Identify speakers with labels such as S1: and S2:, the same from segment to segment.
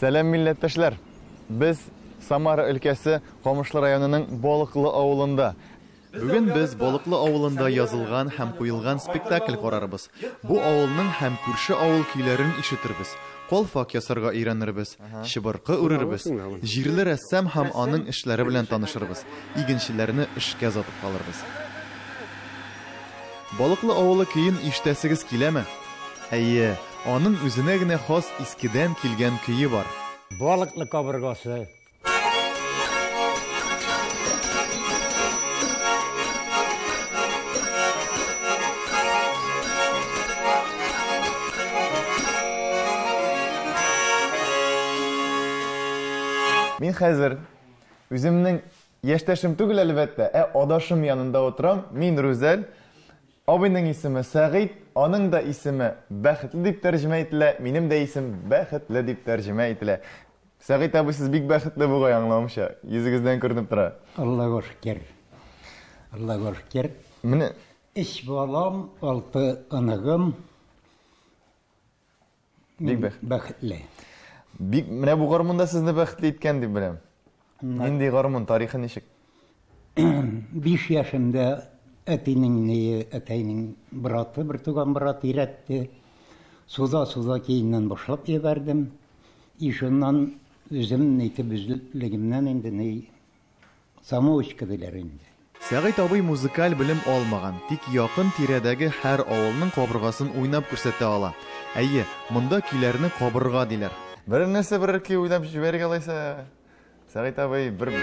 S1: Сәлам, милләттәшләр! Без Самара өлкәсе Камышлы районының Балыклы авылында.
S2: Бүген без Балыклы авылында язылган һәм куелган спектакль карарбыз. Бу авылның һәм күрше авыл көйләрен ишетербез, калфак ясарга өйрәнербез, чыбыркы үрербез, җирле рәссам һәм аның эшләре белән танышырбыз, игенчеләрне эшкә озатып калырбыз. Балыклы авылы көен ишетәсегез киләме? Әйе, аның үзенә генә хас искедән килгән көе бар.
S3: Балыклы кабыргасы.
S1: Мин хәзер үземнең яшьтәшем түгел, әлбәттә, ә адашым янында утырам. Мин Рүзәл. Абыйның исеме Сәгыйть, аның да исеме Бәхетле дип тәрҗемә ителә, минем дә исем Бәхетле дип тәрҗемә ителә. Сәгыйть абый, сез бик бәхетле бугай, аңлавымча, йөзегездән күренеп тора.
S3: Аллага шөкер. Аллага шөкер.
S1: Менә
S3: Өч балам, алты оныгым.
S1: Бик бәхетле.
S3: Бәхетле.
S1: Бик менә бу гармун да сезне бәхетле иткән дип беләм. Нинди гармун, тарихы ничек?
S3: 5 яшемдә әтинең ние, әтәйнең браты, бер туган брат өйрәтте. Суза-суза кейеннән башлап җибәрдем. И шуннан үзем нитеп үзлегемнән инде ни самоучка диләр инде.
S2: Сәгыйть абый музыкаль белем алмаган, тик якын тирәдәге һәр авылның кабыргасын уйнап күрсәтә ала. Әйе, монда көйләрне кабырга диләр.
S1: Берәр нәрсә, берәр көй уйнап җибәрик алайса. Сәгыйть абый, бер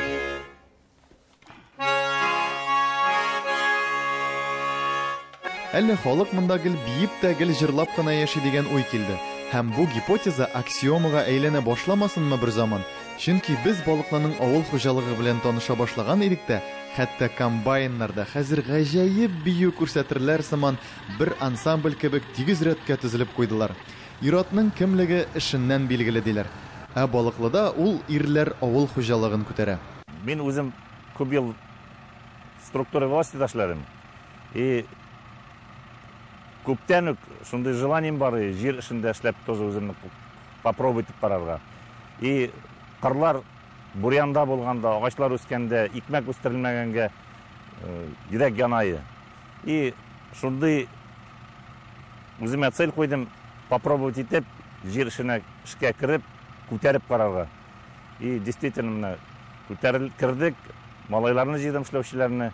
S2: Әллә халык монда гел биеп тә, гел җырлап кына яши дигән уй килде. Һәм бу гипотеза аксиомага әйләнә башламасынмы берзаман? Чөнки без Балыклының авыл хуҗалыгы белән таныша башлаган идек тә, хәтта комбайннар да хәзер гаҗәеп бию күрсәтерләр сыман бер ансамбль кебек тигез рәткә тезелеп куйдылар. Ир-атның кемлеге эшеннән билгеле, диләр. Ә Балыклыда ул ирләр авыл хуҗалыгын күтәрә.
S4: Мин үзем күп ел структура власти да эшләдем. И күптән үк шундый желанием бар, җир эшендә эшләп тоже үземне попробовать итеп карарга. И кырлар бурьянда булганда, агачлар үскәндә, икмәк үстерелмәгәнгә йөрәк яна. И шундый үземә цель куйдым, попробовать итеп, җир эшенә эшкә кереп, күтәреп карарга. И действительно менә күтәрел кердек, малайларны җыйдым эшләүчеләрне,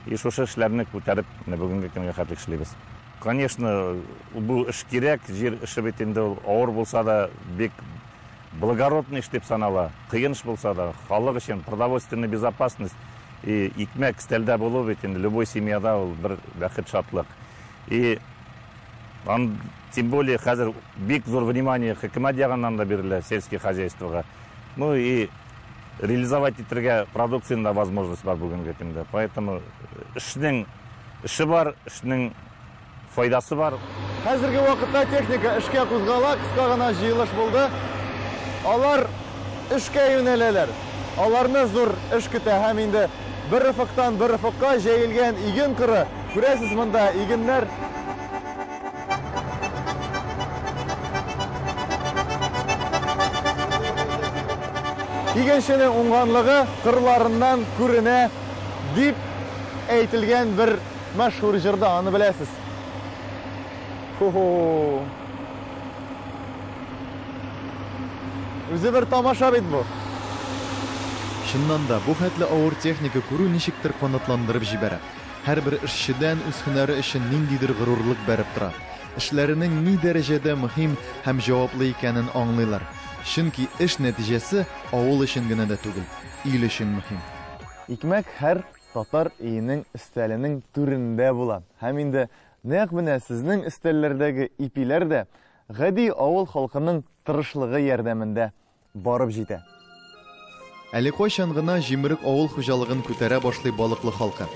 S4: и шушы эшләрне күтәреп менә бүгенге көнгә хәтле эшлибез. Конечно, бу эш кирәк, җир эше бит инде ул авыр булса да бик благородный эш дип санала. Кыен эш булса да, халык өчен продовольственная безопасность и икмәк өстәлдә булу бит инде любой семьяда ул бер бәхет, шатлык. И ан, тем более хәзер бик зур внимание хөкүмәт ягыннан да бирелә сельский хозяйствога. Ну и реализовать итәргә продукцияне дә возможность бар бүгенге көндә. Поэтому эшнең эше бар, эшнең файдасы бар.
S1: Хәзерге вакытта техника эшкә кузгала, кыска гына җыелыш булды. Алар эшкә юнәләләр. Аларны зур эш көтә һәм инде бер офыктан бер офыкка җәелгән иген кыры. Күрәсез, монда игеннәр. Игенченең уңганлыгы кырларыннан күренә дип әйтелгән бер мәшһүр җырда, аны беләсез. Хо-хо. Үзе бер тамаша бит бу.
S2: Чыннан да, бу хәтле авыр техника күрү ничектер канатландырып җибәрә. Һәрбер эшчедән үз һөнәре өчен ниндидер горурлык бәреп тора. Эшләренең ни дәрәҗәдә мөһим һәм җаваплы икәнен аңлыйлар. Чөнки эш нәтиҗәсе авыл өчен генә дә түгел, ил өчен мөһим.
S1: Икмәк һәр татар өенең өстәленең түрендә була. Һәм инде нәкъ менә сезнең өстәлләрдәге ипиләр дә гади авыл халкының тырышлыгы ярдәмендә барып җитә.
S2: Әле кайчан гына җимерек авыл хуҗалыгын күтәрә башлый Балыклы халкы.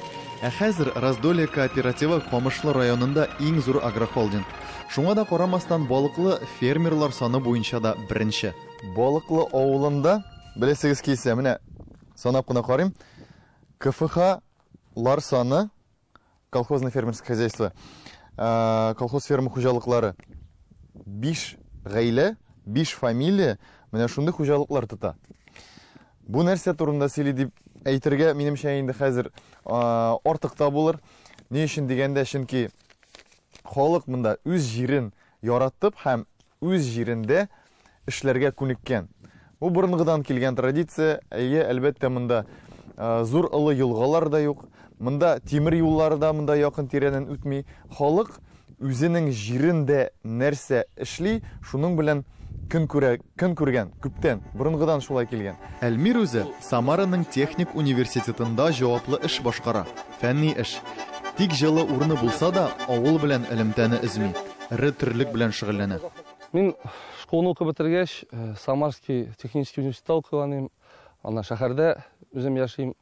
S2: Ә хәзер Раздолье кооперативы Камышлы районында иң зур агрохолдинг. Шуңа да карамастан Балыклы фермерлар саны буенча да беренче.
S1: Балыклы авылында, беләсегез килсә, менә санап кына карыйм, КФХ лар саны, колхозное фермерское хозяйство, колхоз ферма хуҗалыклары 5 гаилә. Биш фамилия менә шундый хуҗалыклар тота. Бу нәрсә турында сөйли дип әйтергә, минемчә, инде хәзер артык та булыр. Ни өчен дигәндә, чөнки халык монда үз җирен яратып һәм үз җирендә эшләргә күнеккән. Бу борынгыдан килгән традиция. Әйе, әлбәттә, монда зур олы елгалар да юк. Монда тимер юллары да монда якын тирәдән үтми. Халык үзенең җирендә нәрсә эшли, шуның белән көн күрә, көн күргән, күптән, борынгыдан шулай килгән.
S2: Әлмир үзе Самараның техник университетында җаваплы эш башкара, фәнни эш. Тик җылы урыны булса да, авыл белән элемтәне өзми, эре терлек белән шөгыльләнә.
S5: Мин школаны укып бетергәч, Самарский технический университетта укыган идем. Аннан шәһәрдә үзем яшим.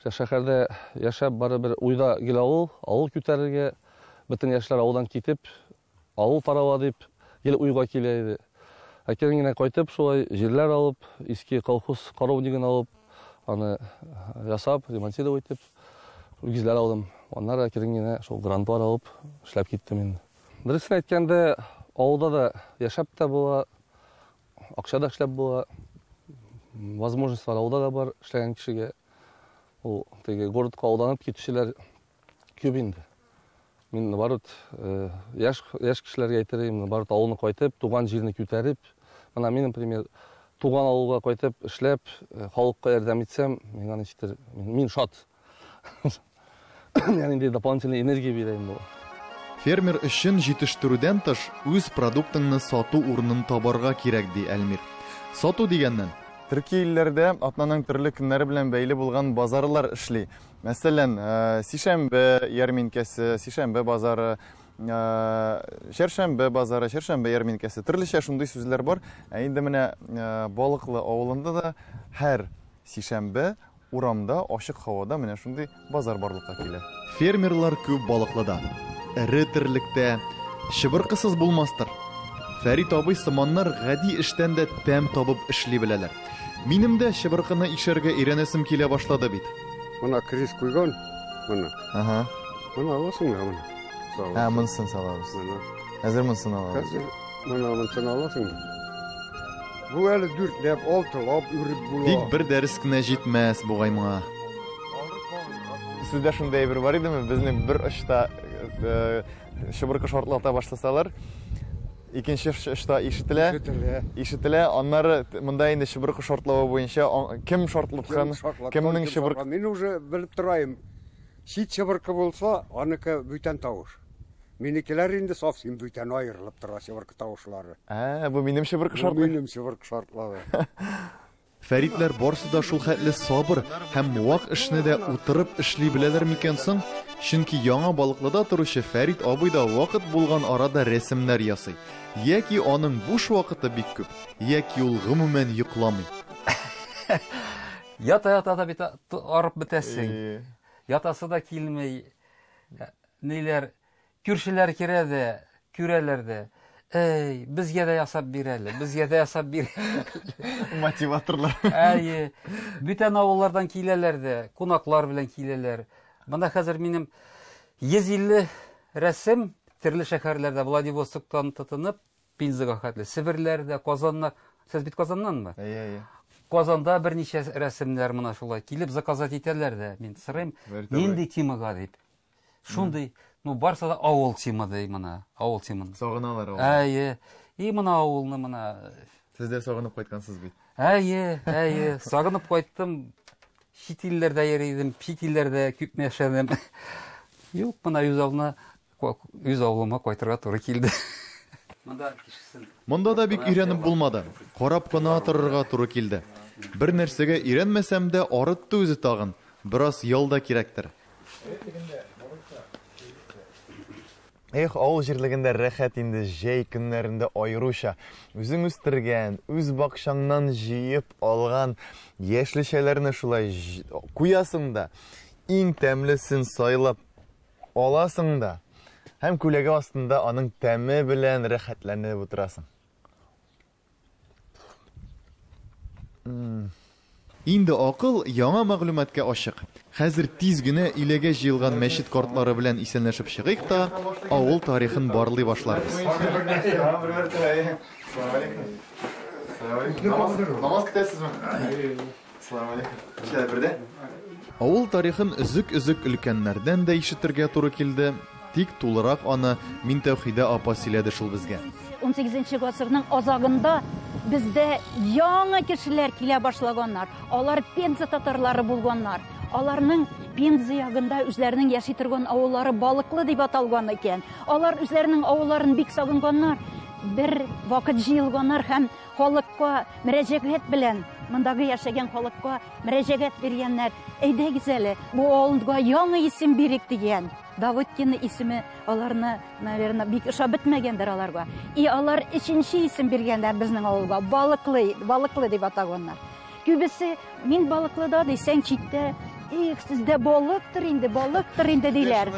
S5: Шәһәрдә яшәп, барыбер уйда гел авыл, авыл күтәрергә, бөтен яшьләр авылдан китеп, авыл тарала дип, гел уйга килә иде. Әкрен генә кайтып, шулай җирләр алып, иске колхоз коровнигын алып, аны ясап, ремонтировать итеп, үгезләр алдым. Аннары әкрен генә шул грантлар алып, эшләп киттем инде. Дөресен әйткәндә, авылда да яшәп тә була, акча да эшләп була. Возможностьлар авылда да бар эшләгән кешегә. Ул теге городка алданып китүчеләр күп инде. Мин, наоборот, яшь, яшь кешеләргә әйтер идем, наоборот, авылны кайтып, туган җирне күтәреп, менә мин, например, туган авылга кайтып эшләп, халыкка ярдәм итсәм, миңа ничектер, мин шат. Миңа нинди дополнительный энергия бирә инде ул.
S2: Фермер өчен җитештерүдән тыш, үз продуктыңны сату урынын табарга кирәк, ди Әлмир. Сату дигәннән.
S1: Төрки илләрдә атнаның төрле көннәре белән бәйле булган базарлар эшли. Мәсәлән, сишәмбе ярминкәсе, сишәмбе базары, чәршәмбе базары, чәршәмбе ярминкәсе. Төрлечә шундый сүзләр бар. Ә инде менә Балыклы авылында да һәр сишәмбе урамда, ачык һавада менә шундый базар барлыкка килә.
S2: Фермерлар күп Балыклыда. Эре терлектә чыбыркысыз булмастыр. Фәрит абый сыманнар гади эштән дә тәм табып эшли беләләр. Минем дә чыбыркыны ишәргә өйрәнәсем килә башлады бит.
S6: Мына крест куйган, мына.
S1: Ага.
S6: Мына аласың да, мына.
S1: Саласың. Ә, монысын салабыз.
S6: Мына.
S1: Хәзер монысын алабыз.
S6: Хәзер мына монысын аласың да. Бу әле дүртләп, алтылап үреп була.
S2: Тик бер дәрес кенә җитмәс бугай моңа.
S1: Сездә шундый әйбер бар идеме? Безнең бер очта чыбыркы шартлата башласалар, икенче очта ишетелә.
S6: Ишетелә.
S1: Ишетелә. Аннары монда инде чыбыркы шартлавы буенча кем шартлаткан, кемнең чыбыркы.
S6: Мин уже белеп торайым. Чит чыбыркы булса, аныкы бүтән тавыш. Минекеләр инде совсем бүтән аерылып тора чыбыркы тавышлары.
S1: Ә, бу минем чыбыркы шартлый.
S6: Минем чыбыркы шартлавы.
S2: Фәритләр барсы да шул хәтле сабыр һәм вак эшне дә утырып эшли беләләр микән соң? Чөнки Яңа Балыклыда торучы Фәрит абый да вакыт булган арада рәсемнәр ясый. Яки аның буш вакыты бик күп, яки ул гомумән йокламый.
S7: Ята-ята да бит арып бетәсең. Ятасы да килми. Ниләр, күршеләр керә дә, күрәләр дә. Эй, безгә дә ясап бир әле, безгә дә ясап бир.
S1: Мотиваторлар.
S7: Әйе. Бүтән авыллардан киләләр дә, кунаклар белән киләләр. Монда хәзер минем 150 рәсем төрле шәһәрләрдә, Владивостоктан тотынып, Пензага хәтле, Себерләрдә, Казаннар. Сез бит Казаннанмы?
S1: Әйе, әйе.
S7: Казанда берничә рәсемнәр менә шулай килеп заказать итәләр дә. Мин сорыйм, нинди темага дип. Шундый, ну барса да авыл тема ди менә, авыл теманы.
S1: Сагыналар авыл.
S7: Әйе. И менә авылны менә.
S1: Сез дә сагынып кайткансыз бит.
S7: Әйе, әйе, сагынып кайттым. Чит илләрдә йөри идем, чит илләрдә күп яшәдем. Юк, менә үз авылына, үз авылыма кайтырга туры килде.
S2: Монда да бик өйрәнеп булмады. Карап кына торырга туры килде. Бер нәрсәгә өйрәнмәсәм дә, арытты үзе тагын. Бераз ял да кирәктер.
S1: Эх, авыл җирлегендә рәхәт инде җәй көннәрендә аеруча. Үзең үстергән, үз бакчаңнан җыеп алган яшелчәләрне шулай куясың да, иң тәмлесен сайлап аласың да, һәм күләгә астында аның тәме белән рәхәтләнеп утырасың.
S2: Инде акыл яңа мәгълүматка ачык. Хәзер тиз генә Иләгә җыелган мәчет картлары белән исәнләшеп чыгыйк та, авыл тарихын барлый башларбыз.
S1: Намаз, намаз көтәсезме? Ассаламу алейкум. Ничәдә бердә?
S2: Авыл тарихын өзек-өзек өлкәннәрдән дә ишетергә туры килде, тик тулырак аны Минтәүхидә апа сөйләде шул безгә.
S8: 18 гасырның азагында бездә яңа кешеләр килә башлаганнар. Алар Пенза татарлары булганнар. Аларның Пенза ягында үзләренең яши торган авыллары Балыклы дип аталган икән. Алар үзләренең авылларын бик сагынганнар. Бер вакыт җыелганнар һәм халыкка мөрәҗәгать белән, мондагы яшәгән халыкка мөрәҗәгать биргәннәр. Әйдәгез әле, бу авылга яңа исем бирик дигән. Давыдкин исеме аларны, наверное, бик ошап бетмәгәндер аларга. И алар өченче исем биргәннәр безнең авылга. Балыклы, Балыклы дип атаганнар. Күбесе мин Балыклыда дисәң читтә, их, сездә балыктыр инде, балыктыр инде диләр.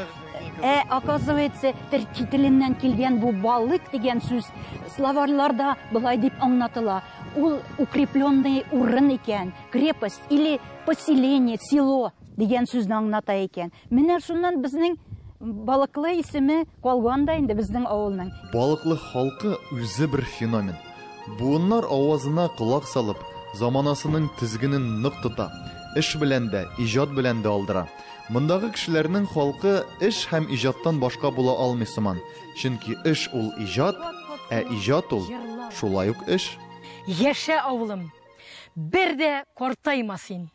S8: Ә оказывается, төрки теленнән килгән бу балык дигән сүз словарьларда былай дип аңлатыла. Ул укрепленный урын икән, крепость или поселение, село дигән сүзне аңлата икән. Менә шуннан безнең Балыклы исеме калган да инде безнең авылның.
S2: Балыклы халкы үзе бер феномен. Буыннар авазына колак салып, заманасының тизгенен нык тота. Эш белән дә, иҗат белән дә алдыра. Мондагы кешеләрнең халкы эш һәм иҗаттан башка була алмый сыман. Чөнки эш ул иҗат, ә иҗат ул шулай ук эш.
S9: Яшә, авылым, бер дә картайма син.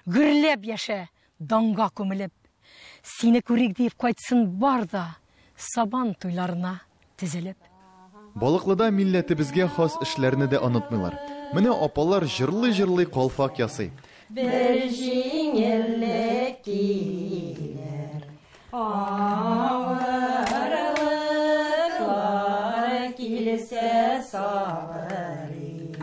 S9: Гөрләп яшә, данга күмелеп. Сине күрик дип кайтсын бар да, сабан туйларына тезелеп.
S2: Балыклыда милләтебезгә хас эшләрне дә онытмыйлар. Менә апалар җырлый-җырлый калфак ясый.
S10: Бер җиңеллек килер, авырлыклар килсә сабыр ит.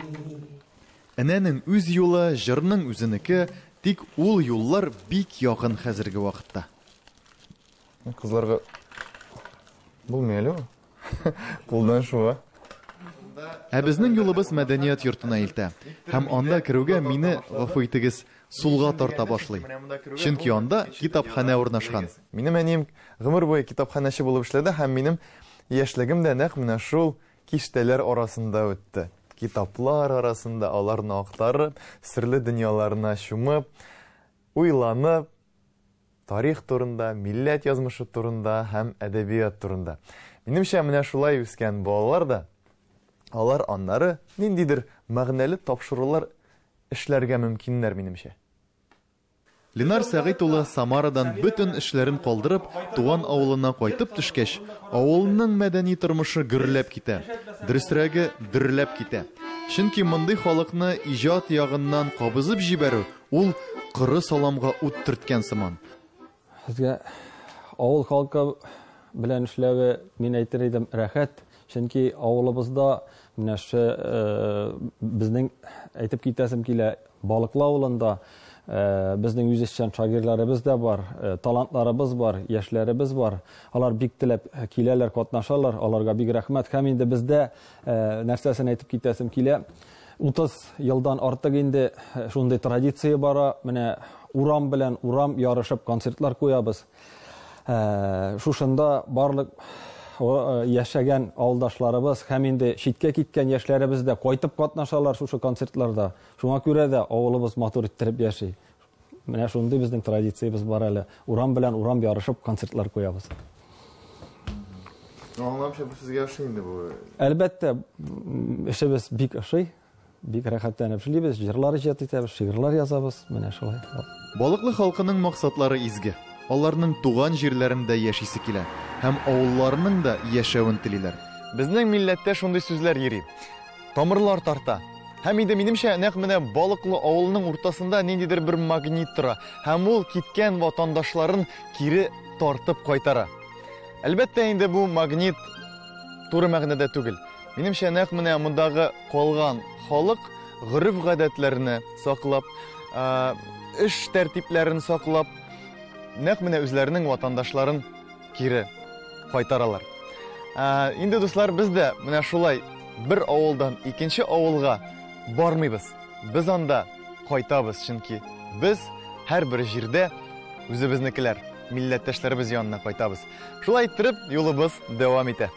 S2: Энәнең үз юлы, җырның үзенеке, тик ул юллар бик якын хәзерге вакытта.
S1: Кызларга булмый әле ул. Кулдан шуа.
S2: Ә безнең юлыбыз мәдәният йортына илтә. Һәм анда керүгә мине, гафу итегез, сулга тарта башлый. Чөнки анда китапханә урнашкан.
S1: Минем әнием гомер буе китапханәче булып эшләде һәм минем яшьлегем дә нәкъ менә шул киштәләр арасында үтте. Китаплар арасында аларны актарып, серле дөньяларына чумып, уйланып, тарих турында, милләт язмышы турында һәм әдәбият турында. Минемчә, менә шулай үскән балалар да алар аннары ниндидер мәгънәле тапшырулар эшләргә мөмкиннәр, минемчә.
S2: Ленар Сәгыйть улы Самарадан бөтен эшләрен калдырып, туган авылына кайтып төшкәч, авылның мәдәни тормышы гөрләп китә. Дөресрәге, дөрләп китә. Чөнки мондый халыкны иҗат ягыннан кабызып җибәрү ул коры саламга ут төрткән сыман.
S11: Безгә авыл халкы белән эшләве, мин әйтер идем, рәхәт. Чөнки авылыбызда менә шу безнең әйтеп китәсем килә, Балыклы авылында безнең үзешчән шагыйрьләребез дә бар, талантларыбыз бар, яшьләребез бар. Алар бик теләп киләләр, катнашалар, аларга бик рәхмәт. Һәм инде бездә нәрсәсен әйтеп китәсем килә, 30 елдан артык инде шундый традиция бара. Менә урам белән урам ярышып концертлар куябыз. Шушында барлык яшәгән авылдашларыбыз һәм инде читкә киткән яшьләребез дә кайтып катнашалар шушы концертларда. Шуңа күрә дә авылыбыз матур иттереп яши. Менә шундый безнең традициябез бар әле. Урам белән урам ярышып концертлар куябыз.
S1: Аңламча, бу сезгә ошый инде бу.
S11: Әлбәттә, эшебез бик ошый. Бик рәхәтләнеп эшлибез, җырлар иҗат итәбез, шигырьләр язабыз, менә шулай.
S2: Балыклы халкының максатлары изге. Аларның туган җирләрендә яшисе килә һәм авылларының да яшәвен телиләр.
S1: Безнең милләттә шундый сүзләр йөри. Тамырлар тарта. Һәм инде минемчә, нәкъ менә Балыклы авылының уртасында ниндидер бер магнит тора һәм ул киткән ватандашларын кире тартып кайтара. Әлбәттә инде бу магнит туры мәгънәдә түгел. Минемчә, нәкъ менә мондагы калган халык гореф-гадәтләрне саклап, эш тәртипләрен саклап, нәкъ менә үзләренең ватандашларын кире кайтаралар. Инде, дуслар, без дә менә шулай бер авылдан икенче авылга бармыйбыз. Без анда кайтабыз, чөнки без һәрбер җирдә үзебезнекеләр, милләттәшләребез янына кайтабыз. Шулай иттереп, юлыбыз дәвам итә.